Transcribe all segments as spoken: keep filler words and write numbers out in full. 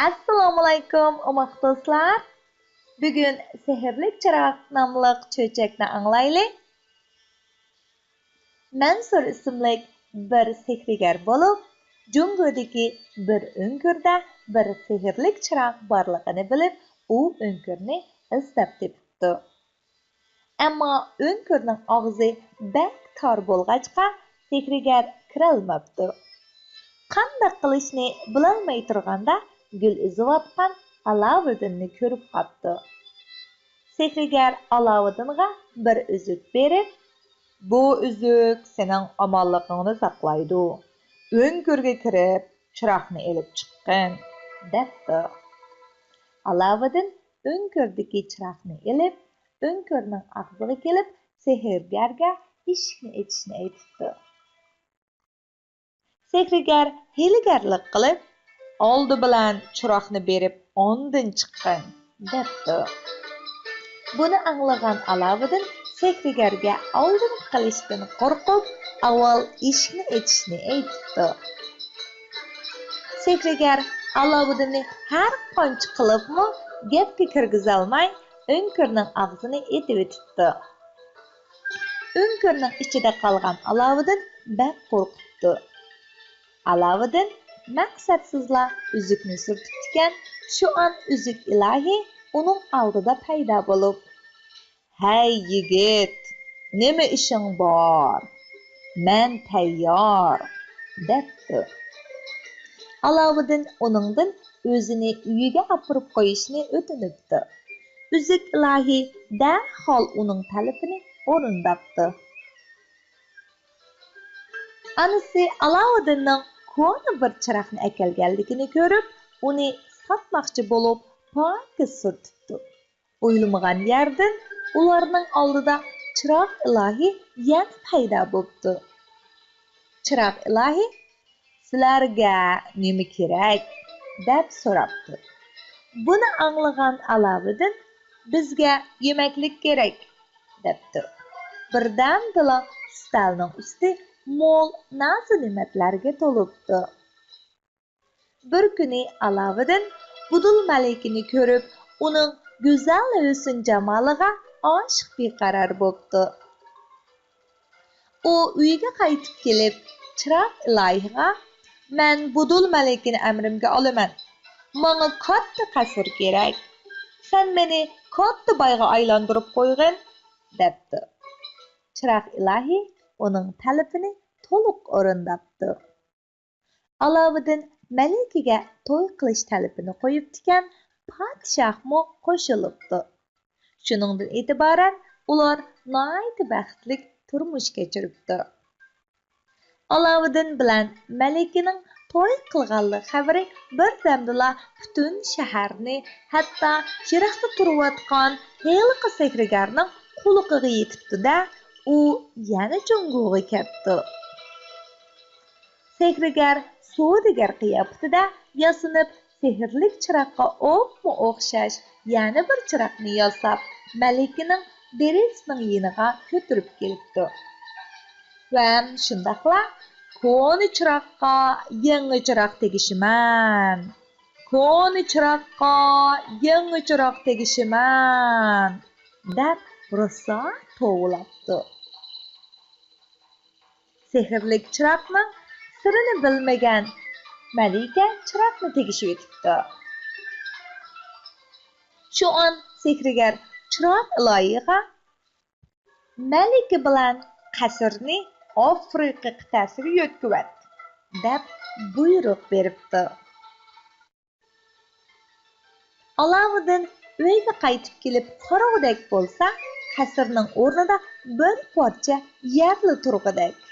ئەسسالامۇئەلەيكۇم، ئوماق دوستلار! بۈگۈن سېھىرلىك چىراغ ناملىق چۆچەكنى ئاڭلايلى. مەنسۇر ئىسىملىك بىر سېھىرگەر بولۇپ، جۇڭگودىكى بىر ئۆڭكۈردە بىر سېھىرلىك چىراغ بارلىقىنى بىلىپ، ئۇ ئۆڭكۈرنى ئىزدەپ تېپىپتۇ. ئەمما ئۆڭكۈرنىڭ ئاغزى بەك تار بولغاچقا، سېھىرگەر كىرەلمەپتۇ. قانداق قىلىشنى بىلەلمەي تۇرغاندا، گۈل ئۈزۈۋاتقان ئالاۋۇدىننى كۆرۈپ قاپتۇ. سېھىرگەر ئالاۋۇدىنغا بىر ئۈزۈك بېرىپ، «بۇ ئۈزۈك سېنىڭ ئامانلىقىڭنى ساقلايدۇ. ئۆڭكۈرگە كىرىپ، چىراغنى ئېلىپ چىققىن» دەپتۇ. ئالاۋۇدىن ئۆڭكۈردىكى چىراغنى ئېلىپ، ئۆڭكۈرنىڭ ئاغزىغا كېلىپ، سېھىرگەرگە ئىشىكنى ئېچىشنى ئېيتىپتۇ. سېھىرگەر ھىيلىگەرلىك قىلىپ، «ئالدى بىلەن چىراغنى بېرىپ، ئاندىن چىققىن» دەپتۇ. بۇنى ئاڭلىغان ئالاۋۇدىن سېھىرگەرگە ئالدىنىپ قېلىشتىن قورقۇپ، ئاۋۋال ئىشىكنى ئېچىشنى ئېيتىپتۇ. سېھىرگەر ئالاۋۇدىننى ھەر قانچە قىلىپمۇ گەپكە كىرگۈزەلمەي، ئۆڭكۈرنىڭ ئاغزىنى ئېتىۋېتىپتۇ. ئۆڭكۈرنىڭ ئىچىدە قالغان ئالاۋۇدىن بەك قورقۇپتۇ. ئالاۋۇدىن مەقسەتسىزلا ئۈزۈكنى سۈرتۈپتىكەن، شۇ ئان ئۈزۈك ئىلاھى ئۇنىڭ ئالدىدا پەيدا بولۇپ، «ھەي يىگىت، نېمە ئىشىڭ بار؟ مەن تەييار» دەپتۇ. ئالاۋۇدىن ئۇنىڭدىن ئۆزىنى ئۆيىگە ئاپىرىپ قويۇشنى ئۆتۈنۈپتۇ. ئۈزۈك ئىلاھى دەرھال ئۇنىڭ تەلىپىنى ئورۇنداپتۇ. ئانىسى ئالاۋۇدىننىڭ كونا بىر چىراغنى ئەكەلگەنلىكىنى كۆرۈپ، ئۇنى ساتماقچى بولۇپ، پاكىز سۈرتۈپتۇ. ئويلىمىغان يەردىن ئۇلارنىڭ ئالدىدا چىراغ ئىلاھى يەنە پەيدا بوپتۇ. چىراغ ئىلاھى، «سىلەرگە نېمە كېرەك؟» دەپ سوراپتۇ. بۇنى ئاڭلىغان ئالاۋۇدىن، «بىزگە يېمەكلىك كېرەك» دەپتۇ. بىردەمدىلا ئۈستەلنىڭ ئۈستى مول نازۇ-نېمەتلەرگە تولۇپتۇ. بىر كۈنى ئالاۋۇدىن بۇدۇل مەلىكىنى كۆرۈپ، ئۇنىڭ گۈزەل ھۆسن-جامالىغا ئاشىق بىقارار بوپتۇ. ئۇ ئۆيىگە قايتىپ كېلىپ، چىراغ ئىلاھىغا، «مەن بۇدۇل مەلىكىنى ئەمرىمگە ئالىمەن. ماڭا كاتتا قەسىر كېرەك. سەن مېنى كاتتا بايغا ئايلاندۇرۇپ قويغىن» دەپتۇ. چىراغ ئىلاھى ئۇنىڭ تەلىپىنى تولۇق ئورۇنداپتۇ. ئالاۋۇدىن مەلىكىگە توي قىلىش تەلىپىنى قويۇپتىكەن، پادىشاھمۇ قوشۇلۇپتۇ. شۇنىڭدىن ئېتىبارەن ئۇلار ناھايىتى بەختلىك تۇرمۇش كەچۈرۈپتۇ. ئالاۋۇدىن بىلەن مەلىكىنىڭ توي قىلغانلىق خەۋىرى بىردەمدىلا پۈتۈن شەھەرنى، ھەتتا يىراقتا تۇرۇۋاتقان ھېلىقى سېھىرگەرنىڭ قۇلىقىغا يېتىپتۇ-دە، ئۇ يەنە جۇڭگوغا كەپتۇ. سېھىرگەر سودىگەر قىياپىتىدە ياسىنىپ، سېھىرلىك چىراغقا ئوپمۇ ئوخشاش يەنە بىر چىراغنى ياساپ، مەلىكىنىڭ دېرىزىسىنىڭ يېنىغا كۆتۈرۈپ كېلىپتۇ. ۋەم شۇنداقلا، «كونا چىراغقا يېڭى چىراغ تېگىشىمەن! كونا چىراغقا يېڭى چىراغ تېگىشىمەن!» دەپ راسا توۋلاپتۇ. سېھىرلىك چىراغنىڭ سىرىنى بىلمىگەن مەلىكە چىراغنى تېگىشىۋېتىپتۇ. شۇ ئان سېھىرگەر چىراغ ئىلاھىغا، «مەلىكە بىلەن قەسىرنى ئافرىقا قىتئەسىگە يۆتكىۋەت» دەپ بۇيرۇق بېرىپتۇ. ئالاۋۇدىن ئۆيگە قايتىپ كېلىپ قارىغۇدەك بولسا، قەسىرنىڭ ئورنىدا بىر پارچە يەرلا تۇرغۇدەك.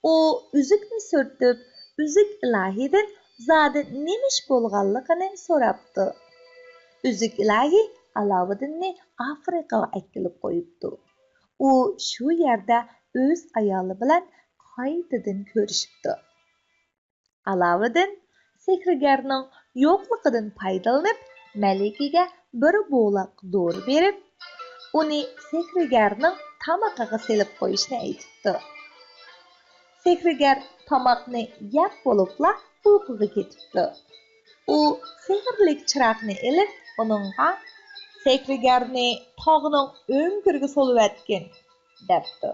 ئۇ ئۈزۈكنى سۈرتۈپ، ئۈزۈك ئىلاھىدىن زادى نېمە ئىش بولغانلىقىنى سوراپتۇ. ئۈزۈك ئىلاھى ئالاۋۇدىننى ئافرىقىغا ئەكېلىپ قويۇپتۇ. ئۇ شۇ يەردە ئۆز ئايالى بىلەن قايتىدىن كۆرۈشۈپتۇ. ئالاۋۇدىن سېھىرگەرنىڭ يوقلۇقىدىن پايدىلىنىپ، مەلىكىگە بىر بولاق دورا بېرىپ، ئۇنى سېھىرگەرنىڭ تامىقىغا سېلىپ قويۇشنى ئېيتىپتۇ. سېھىرگەر تاماقنى يەپ بولۇپلا ئۇيقۇغا كېتىپتۇ. ئۇ سېھىرلىك چىراغنى ئېلىپ، ئۇنىڭغا، «سېھىرگەرنى تاغنىڭ ئۆڭكۈرىگە سولىۋەتكىن» دەپتۇ.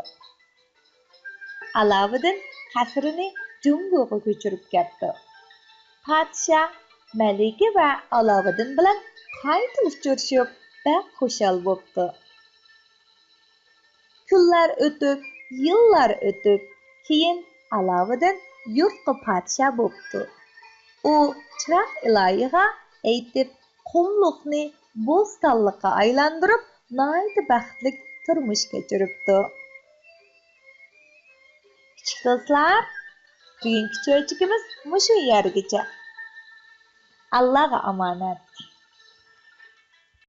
ئالاۋۇدۇن قەسرىنى جۇڭگوغا كۆچۈرۈپ كەپتۇ. پادىشاھ مەلىكە ۋە ئالاۋۇدۇن بىلەن قايتا ئۇچرىشىپ، بەك خۇشال بوپتۇ. كۈنلەر ئۆتۈپ، يىللار ئۆتۈپ، كېيىن ئالاۋۇدۇن يۇرتقا پادىشاھ بوپتۇ. ئۇ چىراغ ئىلاھىغا ئېيتىپ، قۇملۇقنى بوستانلىققا ئايلاندۇرۇپ، ناھايىتى بەختلىك تۇرمۇش كەچۈرۈپتۇ. كىچىك دوستلار، بۈگۈنكى چۆچىكىمىز مۇشۇ يەرگىچە. ئاللاغا ئامانەت.